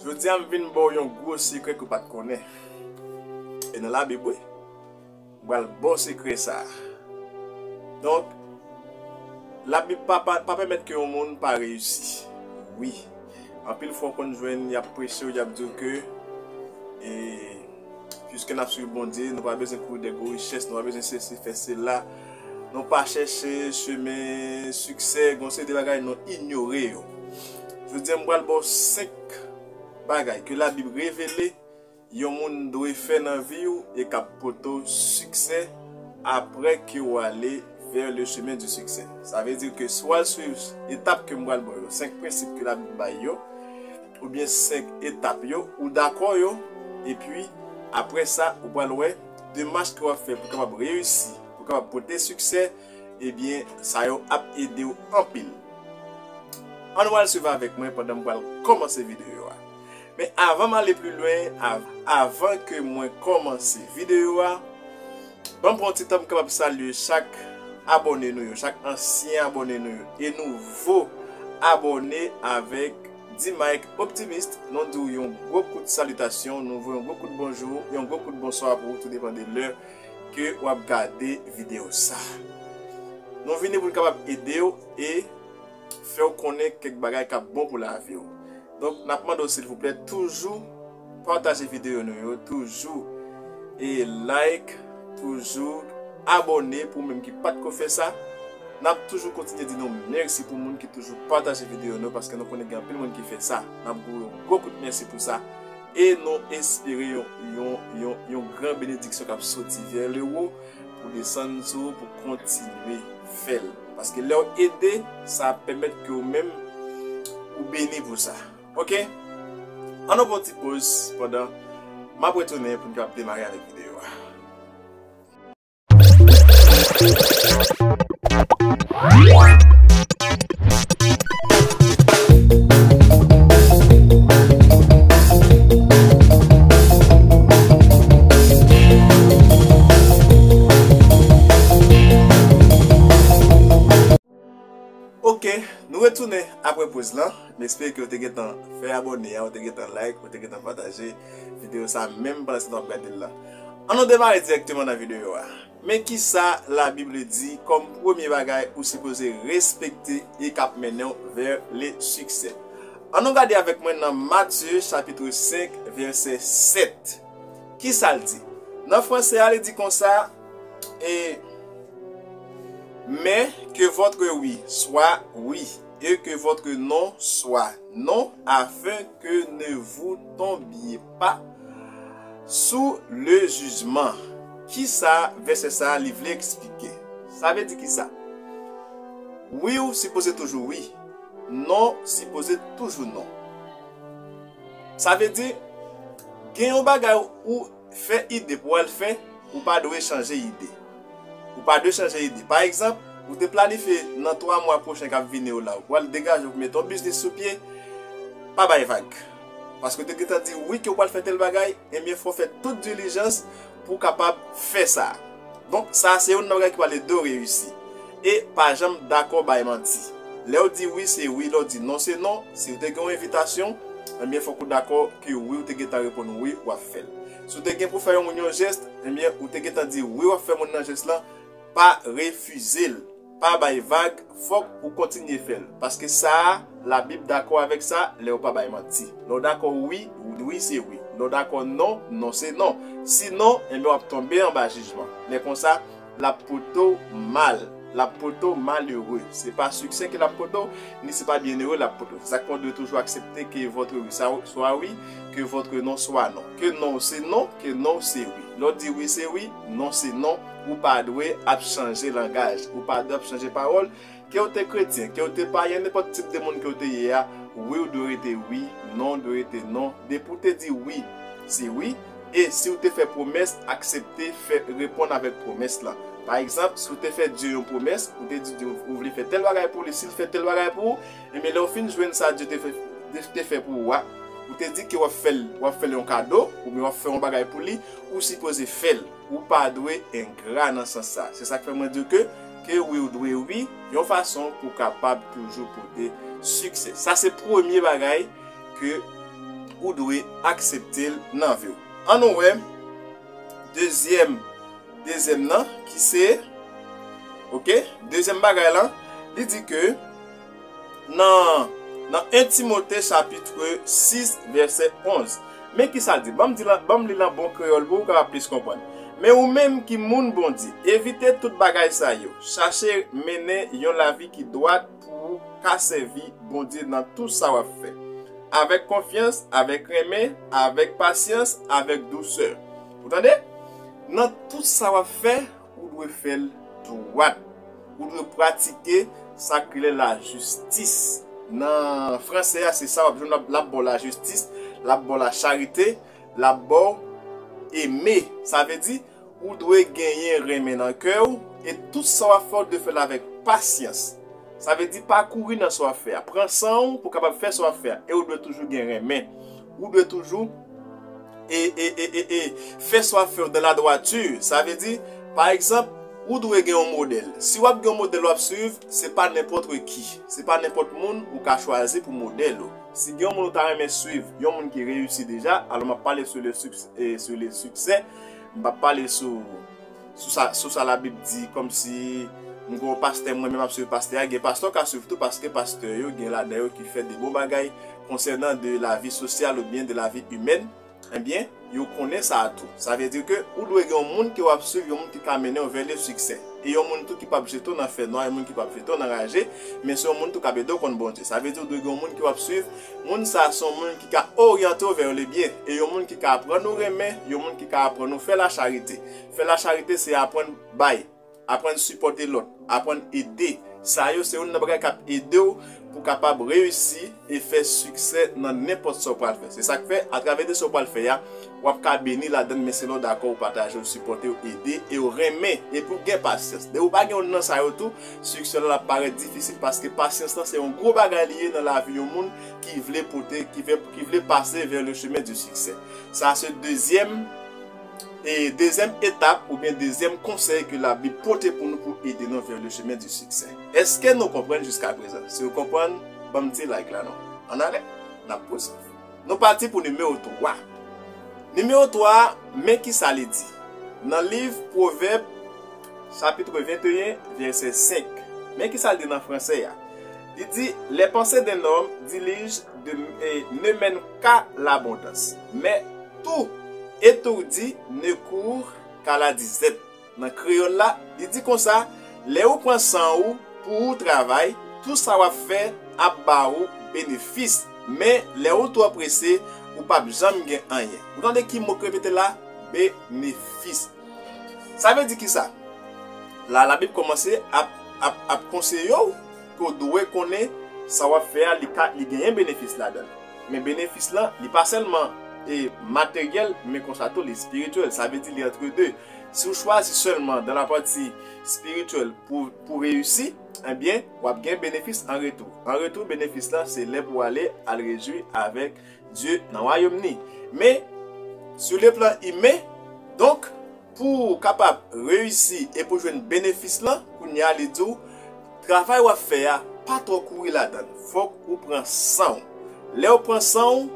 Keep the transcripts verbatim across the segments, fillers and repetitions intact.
Jodi a, m vin ba w yon gwo sekrè ke w pa t konnen. E nan Labib, wi. M pral ba w sekrè sa a. Donk, Labib pa, pa, pa pèmèt ke yon moun pa reyisi. Wi. Anpil fwa, w konn jwenn, y ap preche w, y ap di w ke, e, piske n ap swiv Bondye, nou pa bezwen kouri dèyè gwo richès, nou pa bezwen sesi, fè sela. Nou pa chèche chemen siksè, gon seri de bagay nou inyore yo. Jodi a, m pral ba w senk bagay ke Labib revele yon moun dwe fè nan vi w e k ap pote w siksè apre ke w ale vers le chemin du succès. Sa vle di ke si w al swiv etap ke m pral ba w yo, senk prensip ke Labib bay yo, oubyen senk etap yo, ou dakò yo, epi apre sa, ou pral wè demach ke w ap fè pou w kapab reyisi, pou w kapab pote siksè, ebyen, sa yo ap ede w anpil. Ann w al swiv avèk mwen pandan m pral kòmanse videyo a. Men avan m ale pi lwen, av-, avan ke mwen kòmanse videyo a, ban m pran yon ti tan pou m kapab salye chak abòne nou yo, chak ansyen abòne nou yo, e nouvo abòne avèk D-Mike Optimist. Nou di w yon gwo kout salitasyon, nou voye yon gwo kout bonjou, yon gwo kout bonswa pou ou, tou depann de lè ke w ap gade videyo sa. Nou vini pou n kapab ede w e fè w konnen kèk bagay k ap bon pou lavi w. Donk, n ap mande w, silvouplè, toujou pataje videyo nou yo, toujou e like, toujou abòne pou ou menm ki pa t ko fè sa. N ap toujou kontinye di nou mèsi pou moun ki toujou pataje videyo nou, paske nou konnen gen anpil moun ki fè sa. N ap di w yon gwo kout mèsi pou sa. E nou espere yon, yon, yon, yon gran benediksyon k ap soti vers le haut pou desann sou ou, pou kontinye fè l. Paske lè w ede, sa ap pèmèt ke ou menm, ou beni pou sa. Oke? Ann nou pran yon ti poz pandan m ap retounen pou n kapab demare avèk videyo a. Oke, nou retounen apre poz lan. M espere ke w te gentan fè abòne a, w te gentan like, w te gentan pataje videyo sa a, menm pandan se tan w ap gade l la. Ann nou demare dirèkteman nan videyo a. Men kisa Labib di kòm premye bagay ou sipoze respekte e k ap mennen w vers le succès. Ann nou gade avèk mwen nan Matye chapit senk, vèsè sèt. Kisa l di? Nan franse a, li di konsa, e, mais que votre oui soit oui, et que votre non soit non, afin que ne vous tombiez pas sous le jugement. Kisa vèsè sa a li vle eksplike? Sa vle di kisa? Wi ou sipoze toujou wi. Non sipoze toujou non. Sa vle di, gen yon bagay ou fè ide pou w al fè, ou pa dwe chanje ide. Ou pa dwe chanje ide. Pa egzanp, ou te planifye nan twa mwa pwochen k ap vini yo la, ou pral degaje w pou mete yon biznis sou pye, pa bay vag. Paske w te gentan di wi ke w pral fè tèl bagay, ebyen, fò w fè tout dilijans pou w kapab fè sa. Donk, sa a se youn nan bagay ki pral ede w reyisi. E pa janm dakò bay manti. Lè w di wi, se wi. Lè w di non, se non. Si w te gen yon envitasyon, ebyen, fòk ou dakò ke wi, ou te gentan reponn wi, w ap fè l. Si w te gen pou fè yon moun yon jès, ebyen, ou te gentan di wi, w ap fè moun nan jès lan, pa refize l. Pa bay vag, fòk ou kontinye fè l. Paske sa a, Labib dakò avèk sa, lè w pa bay manti. Lè w dakò wi, wi se wi. Lè w dakò non, non se non. Sinon, ebyen, w ap tonbe anba jijman. Lè konsa, l ap pote w mal. L ap pote w malere. Se pa siksè ke l ap pote w, ni se pa byennere l ap pote w. Se sa k fè w dwe toujou aksepte ke votre oui sa, swa wi, ke votre non swa non. Ke non w se non, ke non w se wi. Lè w di wi se wi, non se non, ou pa dwe ap chanje langaj, ou pa dwe ap chanje pawòl, ke w te kretyen, ke w te payen, nenpòt tip de moun ke w te ye a, wi w dwe rete wi, non w dwe rete non. Depi w te di wi, se wi. E si w te fè pwomès, aksepte fè, reponn avèk pwomès lan. Pa egzanp, si w te fè Dye yon pwomès, ou te di Dye ou vle fè tèl bagay pou li, si l fè tèl bagay pou ou, ebyen, lè w fin jwenn sa Dye te fè, te fè pou ou a, ou te di ke w ap fè l, w ap fè l yon kado, oubyen w ap fè yon bagay pou li, ou sipoze fè l. Ou pa dwe engra nan sans sa. Se sa k fè mwen di w ke, ke wi w dwe wi, yon fason pou w kapab toujou pote siksè. Sa se premye bagay ke ou dwe aksepte l nan vi w. Ann nou wè dezyèm, dezyèm nan, ki se, oke, dezyèm bagay lan, li di ke nan, nan en Timote chapit sis vèsè onz. Men ki sa l di? Ban m di lan, ban m li l an bon kreyòl pou ou kapab plis konprann. Men ou menm ki moun Bondye, evite tout bagay sa yo. Chache mennen yon lavi ki dwat pou ou ka sèvi Bondye nan tout sa w ap fè. Avèk konfyans, avèk renmen, avèk pasyans, avèk dousè. Ou tande? Nan tout sa w ap fè, ou dwe fè l dwat. Ou dwe pratike sa k rele lajistis. Nan franse a, se sa w ap jwenn, l ap, l ap ba w lajistis, l ap ba w lacharite, l ap ba w eme. Sa vle di, ou dwe genyen renmen nan kè w, e tout sa w ap fè, ou dwe fè l avèk pasyans. Sa vle di, pa kouri nan sa w ap fè a. Pran san w pou w kapab fè sa w ap fè a. E ou dwe toujou gen renmen. Ou dwe toujou e, e, e, e, e, fè sa w ap fè yo dans la droiture. Sa vle di, pa egzanp, ou dwe gen yon modèl. Si w ap gen yon modèl w ap swiv, se pa nenpòt ki, se pa nenpòt moun ou ka chwazi pou modèl ou. Si gen yon moun ou ta renmen swiv, yon moun ki reyisi deja, alò m ap pale sou le succès, sou le succès, m p ap pale sou sou sa, sou sa Labib di, kòmsi m gen yon pastè, mwen menm ap swiv pastè a, gen pastè w ka swiv tou, paske pastè yo, gen ladan yo ki fè de bon bagay konsènan de lavi sosyal oubyen de lavi imèn, ebyen, yo konnen sa a tou. Sa vle di ke ou dwe gen yon moun ke w ap swiv, yon moun ki ka mennen w vè le siksè. E yon moun tou ki p ap jete w nan fènwa, yon moun ki p ap jete w nan raje, men se yon moun tou k ap ede w konn Bondye. Sa vle di ou dwe gen yon moun ke w ap swiv, moun sa a se yon moun ki ka oryante w vè le byen, e yon moun ki ka aprann ou renmen, yon moun ki ka aprann ou fè lacharite. Fè lacharite se aprann bay, aprann sipòte lòt, aprann ede. Sa yo se youn nan bagay k ap ede w pou w kapab reyisi e fè siksè nan nenpòt sa w pral fè. Se sa k fè, atravè de sa w pral fè a, w ap ka beni ladan l, men se lè w dakò, w pataje, w sipòte, w ede e w renmen, epi w gen pasyans. Depi w pa gen youn nan sa yo tou, siksè la l ap parèt difisil, paske pasyans lan se yon gwo bagay li ye nan lavi yon moun ki vle pote, ki vle, ki vle pase vers le chemin du succès. Sa se dezyèm e dezyèm etap oubyen dezyèm konsèy ke Labib pote pou nou pou ede nou vers le chemin du succès. Èske nou konprann jiska prezan? Si w konprann, ban m ti like la non. Ann ale, n ap pouse. Nou pati pou nimewo twa. Nimewo twa a, men ki sa li di. Nan liv Pwovèb, chapit venteyen, vèsè senk. Men ki sa l di nan franse a. Li di, les pensées d'un homme diligent de, et ne mènent qu'à l'abondance, mais tout étourdi ne court qu'à la disette. Nan kreyòl la, li di konsa, lè ou pran san ou pou ou travay, tou sa w ap fè ap ba ou benefis. Men, lè ou twò prese, ou p ap janm gen anyen. Ou tande ki mo k repete la? Benefis. Sa vle di kisa? La, Labib kòmanse ap, ap, ap konseye w ke w dwe konnen sa w ap fè a, li ka, li genyen benefis ladan l. Men benefis lan, li pa sèlman e materyèl, men konsa tou li espirityèl. Sa vle di li antre de. Si w chwazi sèlman dans la partie spirituelle pou, pou reyisi, ebyen, w ap gen benefis an retou. An retou, benefis lan, se lè pou w ale al rejwi avèk Dye nan wayòm ni. Men, sur le plan imen, donk, pou w kapab reyisi e pou w jwenn benefis lan, kounye a, li di w, travay w ap fè a, pa twò kouri ladan l. Fòk ou pran san w. Lè w pran san w,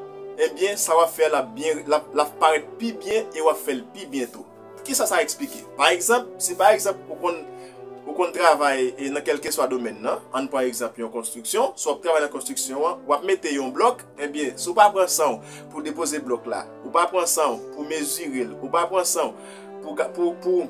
ebyen, sa w ap fè a, l ap byen, l ap, l ap parèt pi byen e w ap fè l pi byen tou. Kisa sa eksplike? Pa egzanp, si pa egzanp, ou konn, ou konn travay e nan kèlkeswa domèn nan, ann pran egzanp yon konstriksyon, si w ap travay nan konstriksyon an, w ap mete yon blòk, ebyen, si w pa pran san w pou depoze blòk la, ou pa pran san w pou mezire l, ou pa pran san w pou, ka- pou, pou,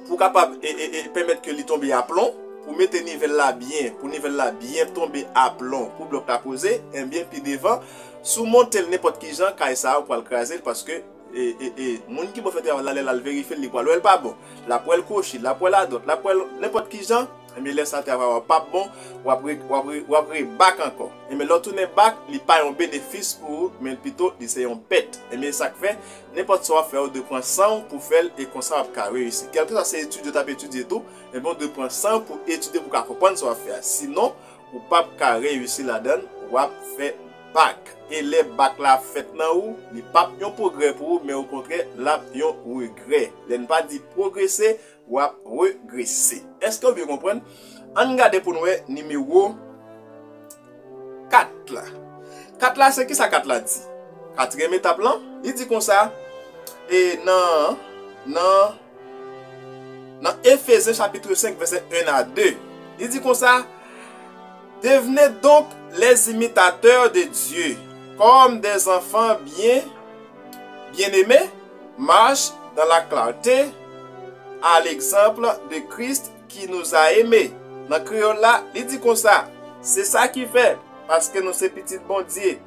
pou kapab e, e, e, pèmèt ke li tonbe aplon, pou mete nivèl la byen, pou nivèl la byen tonbe aplon, pou blòk la poze, ebyen, pi devan, si w monte l nenpòt ki jan, kay sa a, ou pral kraze l paske e, e, e, moun ki pral fè travay la, lè l al verifye l, li pral wè l pa bon. L ap wè l kwochi, l ap wè l adwat, l ap wè l nenpòt ki jan. Ebyen, lè sa travay w ap p ap bon, w ap re, w ap re, w ap re bak ankò. Ebyen, lè w tounen bak, li pa yon benefis pou ou, men pito, li se yon pèt. Ebyen, sa k fè, nenpòt sa w ap fè, ou dwe pran san w pou fè l, e konsa w ap ka reyisi. Kèlkeswa se etid yo t ap etidye tou, ebyen, ou dwe pran san w pou etidye, pou w ka konprann sa w ap fè a. Sinon, ou p ap ka reyisi ladan l, w ap fè bak. E lè bak la ap fèt nan ou, li p ap yon pwogrè pou ou, men okontrè, l ap yon regrè. Lè n pa di pwogrese, w ap regrese. Èske w byen konprann? Ann gade pou n wè nimewo kat la. Kat la, se kisa kat la di? Katriyèm etap lan, li di konsa, e nan, nan, nan Efezyen chapit senk, vèsè en a de, li di konsa, Devenez donc les imitateurs de Dieu, comme des enfants bien, bien-aimés, marche dans la clarté, à l'exemple de Christ qui nous a aimés. Nan kreyòl la, li di konsa, se sa ki fè, paske nou se pitit Bondye,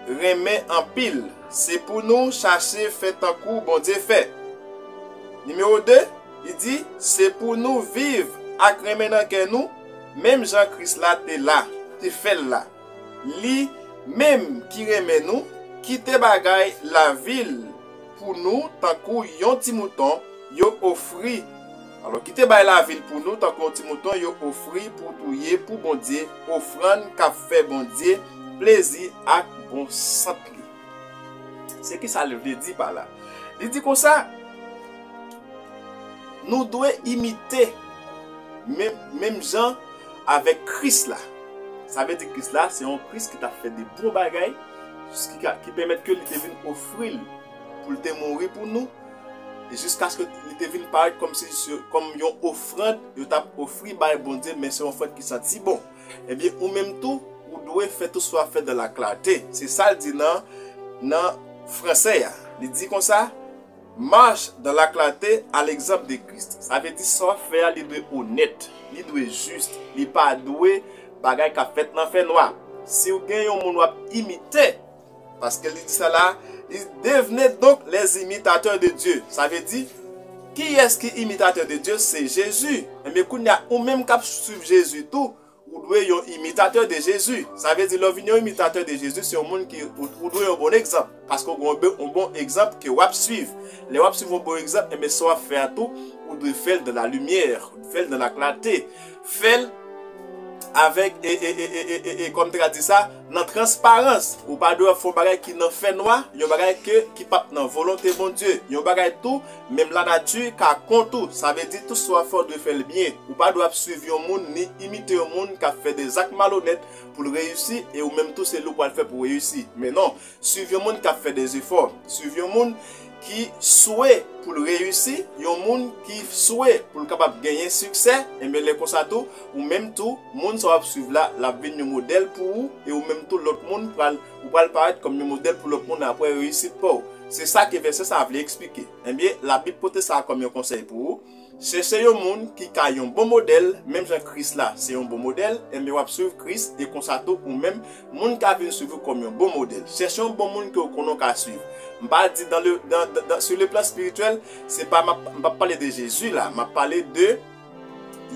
renmen anpil, se pou nou chache fè tankou Bondye fè. Nimewo de, li di, se pou nou viv ak renmen nan kè nou, menm jan Kris la te la, te fè l la. Li menm ki renmen nou, ki te bay lavi l pou nou tankou yon ti mouton yo ofri. Alò, ki te bay lavi l pou nou tankou yon ti mouton yo ofri pou touye pou Bondye, ofrann k ap fè Bondye plezi ak bon sant li. Se ki sa l vle di pa la? Li di konsa, nou dwe imite menm, menm jan avèk Kris la. Sa vle di Kris la, se yon Kris ki t ap fè de bon bagay, ki ka, ki pèmèt ke li te vin ofri l pou l te mouri pou nou, e jiskaske li te vin parèt kòmsi se, kòm yon ofrann yo t ap ofri bay Bondye, men se yon ofrann ki santi bon. Ebyen, ou menm tou, ou dwe fè tout sa w ap fè dans la clarté. Se sa l di nan, nan fransè a. Li di konsa, marche dans la clarté à l'exemple de Christ. Sa vle di sa w ap fè a, li dwe onèt, li dwe jis, li pa dwe bagay k ap fèt nan fènwa. Si w gen yon moun w ap imite, paske li di sa la, li, devenez donc les imitateurs de Dieu. Sa vle di, kiyès ki imitatè de Dye? Se Jezi. Ebyen, kounye a, ou menm k ap swiv Jezi tou, ou dwe yon imitatè de Jezi. Sa vle di, lè w vin yon imitatè de Jezi, se yon moun ki, ou, ou dwe yon bon egzanp. Paske w gen yon bon, yon bon egzanp ke w ap swiv. Lè w ap swiv yon bon egzanp, enben, sa w ap fè a tou, ou dwe fè l dans la lumière, ou dwe fè l dans la clarté. Fè l avèk, e, e, e, e, e, e, e, kòm te ka di sa, nan transparans. Ou pa dwe ap fè yon bagay ki nan fènwa, yon bagay ke, ki p ap nan volonte Bondye. Yon bagay tou, menm lanati ka kont ou. Sa vle di, tout sa w ap fè, w dwe fè l byen. Ou pa dwe ap swiv yon moun, ni imite yon moun k ap fè de zak malonèt pou l reyisi, e ou menm tou, se li w pral fè pou w reyisi. Men non, swiv yon moun k ap fè de zefò. Swiv yon moun ki swe pou l reyisi, yon moun ki swe pou l kapab genyen siksè, enben, lè konsa tou, ou menm tou, moun sa w ap swiv la, l ap vin yon modèl pou ou, e ou menm tou, lòt moun pral, ou pral parèt kòm yon modèl pou lòt moun apre reyisit pa w. Se sa ke vèsè sa a vle eksplike. Ebyen, Labib pote sa a kòm yon konsèy pou ou. Chèche yon moun ki ka yon bon modèl, menm jan Kris la se yon bon modèl, enben w ap swiv Kris, e konsa tou ou menm, moun ka vin swiv ou kòm yon bon modèl. Chèche yon bon moun ke w konnen w ka swiv. M pa di dans le, dans, dans, dans, sur le plan spirituel, se pa, m ap, m p ap pale de Jezi la, m ap pale de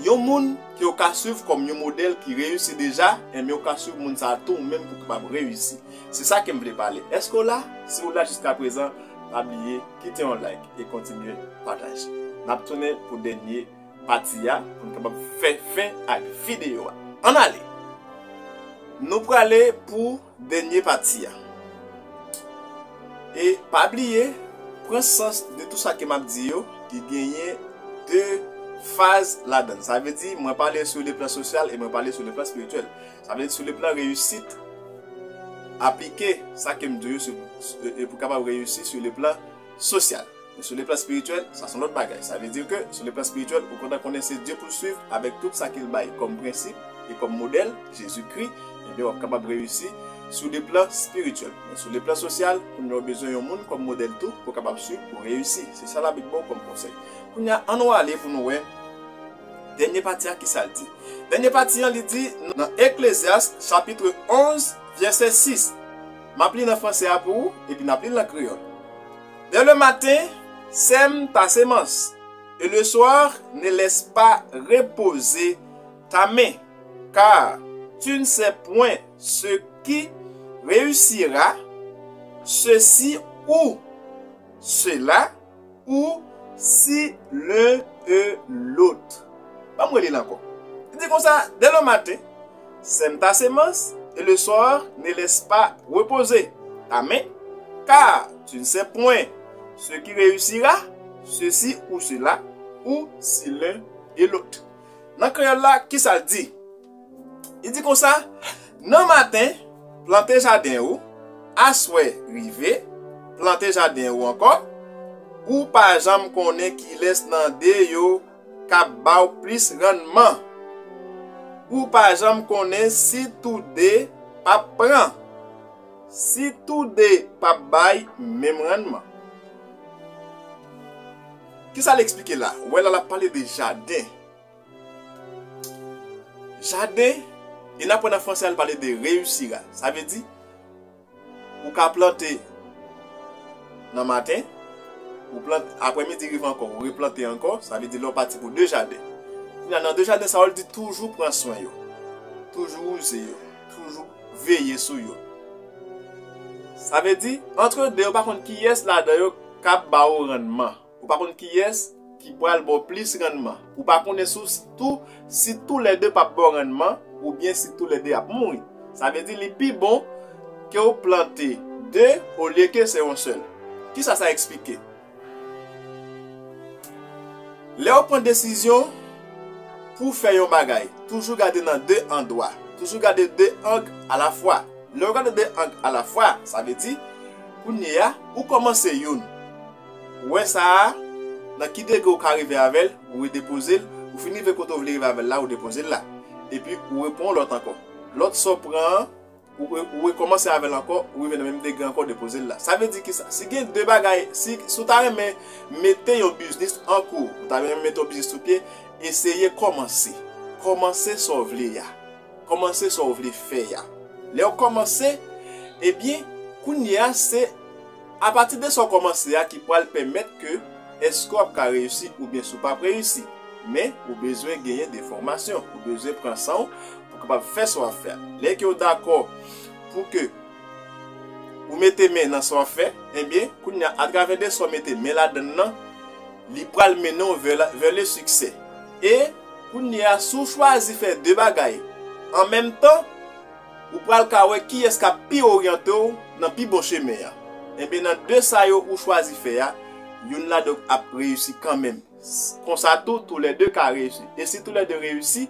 yon moun ke w ka swiv kòm yon modèl ki reyisi deja, enben w ka swiv moun sa a tou ou menm pou w kapab reyisi. Se sa ke m vle pale. Èske w la? Si w la jiskaprezan, pa bliye kite yon like e kontinye pataje. N ap tounen pou dènye pati a pou n kapab fè fen ak videyo a. Ann ale! Nou prale pou dènye pati a. E pa bliye, pran sans de tout sa ke m ap di yo, ki genyen de faz ladan l. Sa vle di, mwen pale sou le plan sosyal e mwen pale sou le plan espirityèl. Sa vle di, sou le plan reyisit, aplike sa ke m di yo sou, sou, e pou kapab reyisi sou le plan sosyal. Men sou le plan espirityèl, sa se yon lòt bagay. Sa vle di ke sou le plan espirityèl, ou kontan konnen se Dye pou w swiv avèk tout sa ke l bay kòm prensip e kòm modèl, Jezikri, ebyen, w ap kapab reyisi sou le plan espirityèl. Men sou le plan sosyal, kounye a w bezwen yon moun kòm modèl tou pou w kapab swiv, pou w reyisi. Se sa Labib ba w kòm konsèy. Kounye a, ann nou ale pou nou wè dènye pati a, ki sa l di. Dènye pati an, li di nan Eklezyas, chapit onz, vèsè sis. M ap li nan fransè a pou ou, epi n ap li l nan kreyòl. Dès le matin, sème ta semence, et le soir, ne laisse pas reposer ta main, car tu ne sais point ce qui réussira, ceci ou cela, ou si l'un et l'autre. Ban m reli l ankò. Li di konsa, dès le matin, sème ta semence, et le soir, ne laisse pas reposer ta main, car tu ne sais point ce qui réussira, ceci ou cela, ou si l'un et l'autre. Nan kreyòl la, ki sa l di? Li di konsa, nan maten, plante jaden ou, Aswè rive, plante jaden ou ankò, ou pa janm konnen kilès nan de yo k ap ba w plis rannman. Ou pa janm konnen si tou de p ap pran, si tou de p ap bay menm rannman. Kisa l eksplike la? Ou wè la, l ap pale de jaden. Jaden, e n aprann an franse a, l pale de réussir. Sa vle di, ou ka plante nan maten, ou plante, aprèmidi rive ankò, ou replante ankò, sa vle di lè w pati pou de jaden. Kounye a, nan de jaden sa yo, l di toujou pran swen yo, toujou wouze yo, toujou veye sou yo. Sa vle di, antre de, ou pa konn kiyès ladan yo k ap ba ou rannman. Ou pa konn kiyès ki pral ba w plis rannman. Ou pa konnen si tou, si toulède p ap ba w rannman, oubyen si toulède ap mouri. Sa vle di li pi bon ke w plante de olye ke se yon sèl. Kisa sa eksplike? Lè w pran desizyon pou w fè yon bagay, toujou gade nan de andwa, toujou gade de ang alafwa. Lè w gade de ang alafwa, sa vle di, kounye a, ou kòmanse youn. Ou wè sa a, nan ki degre ou ka rive avè l, ou redepoze l, ou fin rive kote w vle rive avè l la, ou depoze l la. Epi, ou repran yon lòt ankò. Lòt sa w pran an, ou, re- ou rekòmanse avè l ankò, ou rive nan menm degre ankò, ou depoze l la. Sa vle di kisa? Si gen de bagay, si, si w ta renmen mete yon biznis an kou, ou ta renmen mete yon biznis sou pye, eseye kòmanse. Kòmanse sa w vle a. Kòmanse sa w vle fè a. Lè w kòmanse, ebyen, kounye a, se apati de sa w kòmanse a ki pral pèmèt ke èske w ap ka reyisi oubyen si w p ap reyisi. Men, ou bezwen genyen de fòmasyon, ou bezwen pran san w pou w kapab fè sa w ap fè a. Lè ke w dakò pou ke ou mete men nan sa w ap fè, ebyen, kounye a, atravè de sa w mete men ladann nan, li pral mennen w vè, la- vè le siksè. E, kounye a, si w chwazi fè de bagay an menm tan, ou pral ka wè kiyès k ap pi oryante w nan pi bon chemen an. Ebyen, nan de sa yo ou chwazi fè a, youn ladan yo ap reyisi kanmenm. Konsa tou, toulède ka reyisi. E si toulède reyisi,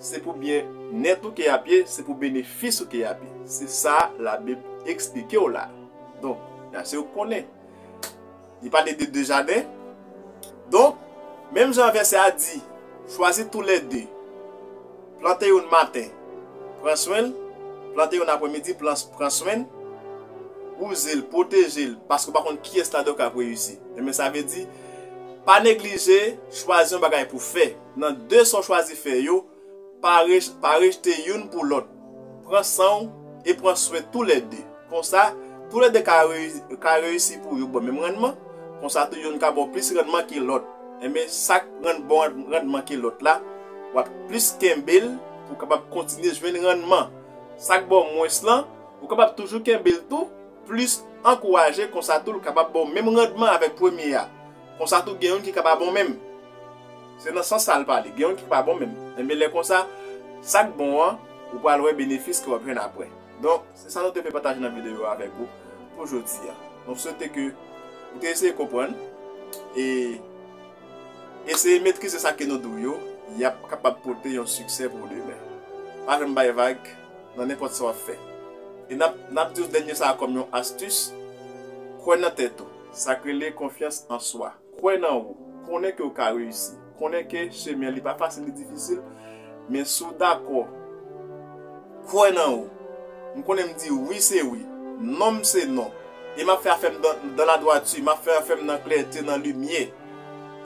se pou byen nèt ou ke y ap ye, se pou benefis ou ke y ap ye. Se sa Labib eksplike w la. Donk, se ou konnen. Li pale de de jaden. Donk, menm jan vèsè a di, chwazi toulède. Plante youn maten, pran swen l. Plante youn aprèmidi, pran, pran swen l. Wouze l, pwoteje l, paske w pa konn kiyès ladan yo k ap reyisi. Ebyen, sa vle di, pa neglije chwazi yon bagay pou fè. Nan de sa w chwazi fè yo, pa, re, pa rejte youn pou lòt. Pran san w e pran swen toulède. Konsa, toulède ka, reyi- ka reyisi pou yo ba w menm rannman. Konsa tou, youn ka ba w plis rannman ke lòt. Ebyen, sa k rann ba w rannman ke lòt la, w ap plis kenbe l pou w kapab kontinye jwenn rannman. Sa k ba w mwens lan, ou kapab toujou kenbe l tou, plis ankouraje, konsa tou l kapab ba w menm randman avèk premye a. Konsa tou gen youn ki ka pa bon menm. Se nan sans sa l pale, gen youn ki pa bon menm. Enben lè konsa, sa k bon an, ou pral wè benefis ke w ap jwenn apre. Donk, se sa nou te vle pataje nan videyo a avèk ou pou jodi a. Nou swete ke ou te eseye konprann e eseye metrize sa ke nou di w yo, y ap kapab pote yon siksè pou demen. Pa janm bay vag nan nenpòt sa w ap fè. E n ap, n ap di w dènye sa a kòm yon astis, kwè nan tèt ou. Sa k rele konfyans an swa. Kwè nan ou. Konnen ke w ka reyisi. Konnen ke chemen an li pa fasil, li difisil. Men si w dakò, kwè nan ou. M konnen m di wi se wi, non m se non. E m ap fè afè m dan, dan ladwati, m ap fè afè m nan klète, nan limyè.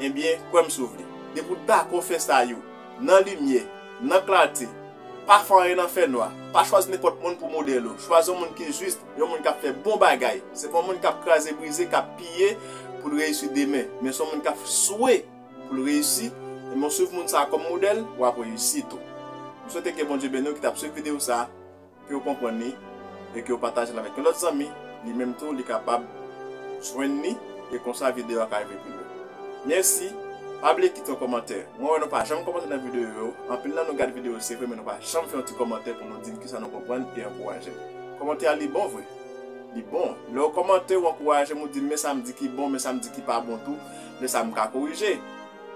Ebyen, kwè m si w vle. Depi w dakò fè sa yo, nan limyè, nan klate, pa fè anyen nan fènwa, pa chwazi nenpòt moun pou modèl ou. Chwazi yon moun ki jis, yon moun k ap fè bon bagay. Se pa yon moun k ap kraze brize, k ap piye pou l reyisi demen. Men se yon moun k ap swe pou l reyisi. E men w swiv moun sa a kòm modèl, w ap reyisi tou. M swete ke Bondye beni w ki t ap swiv videyo sa a, ke w konprann li, e ke w pataje l avèk yon lòt zanmi, li menm tou, li kapab jwenn li, e konsa videyo a ka rive pi lwen. Mèsi, pa bliye kite yon kòmantè. Mwen wè nou pa janm kòmante nan videyo yo. Anpil nan nou gad videyo, se vre, men nou pa janm fè yon ti kòmantè pou nou di n kisa nou konprann e ankouraje n. Kòmantè a li bon vre. Li bon. Lè w kòmante, w ankouraje m, ou di m, men sa m di ki bon, men sa m di ki pa bon tou, men sa m ka korije.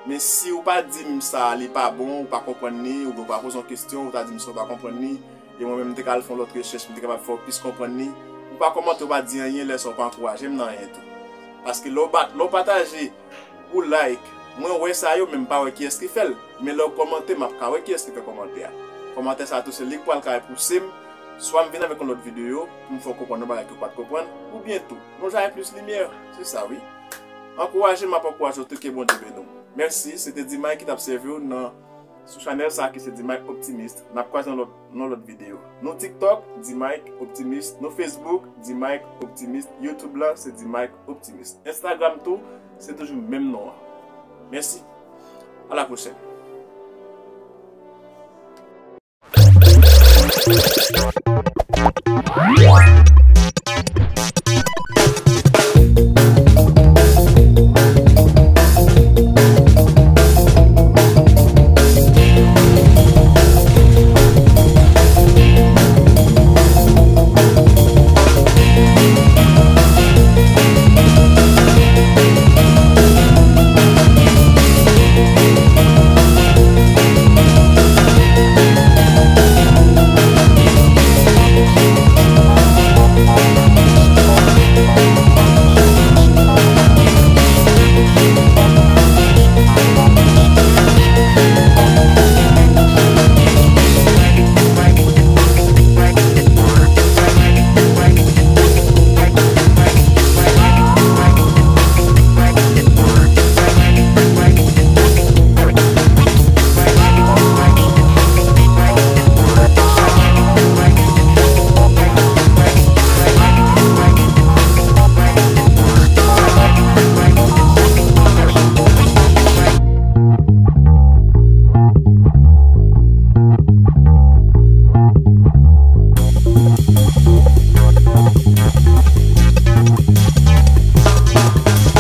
Men si w pa di m sa li pa bon, ou pa konprann li, oubyen w pa poze yon kesyon, ou ta di m sa w pa konprann li, e mwen menm m te ka al fè yon lòt rechèch, m te kapab fè w plis konprann li, Ou pa kòmante, ou pa di anyen, lè sa ou pa ankouraje m nan anyen tou. Paske lè w bat, lè w pataje, ou like, mwen wè sa yo, men m pa wè kiyès ki fè l. Men lè w kòmante, m ap ka wè kiyès ki fè kòmantè a. Kòmantè sa tou, se li k pral ka pouse m, swa m vin avèk yon lòt videyo, pou m fè w konprann yon bagay ke w pa t konprann, oubyen tou, nou jwenn plis limyè. Se sa, wi. Ankouraje m, m ap ankouraje w tou, ke Bondye beni w. Mèsi, se te D-Mike ki t ap sèvi w nan, sou chanèl sa ki se D-Mike Optimist. N ap kwaze nan lòt, nan lòt videyo. Nou TikTok, D-Mike Optimist. Nou Facebook, D-Mike Optimist. YouTube la, se D-Mike Optimist. Instagram tou, se toujou menm non an. Mèsi. A la pwochèn.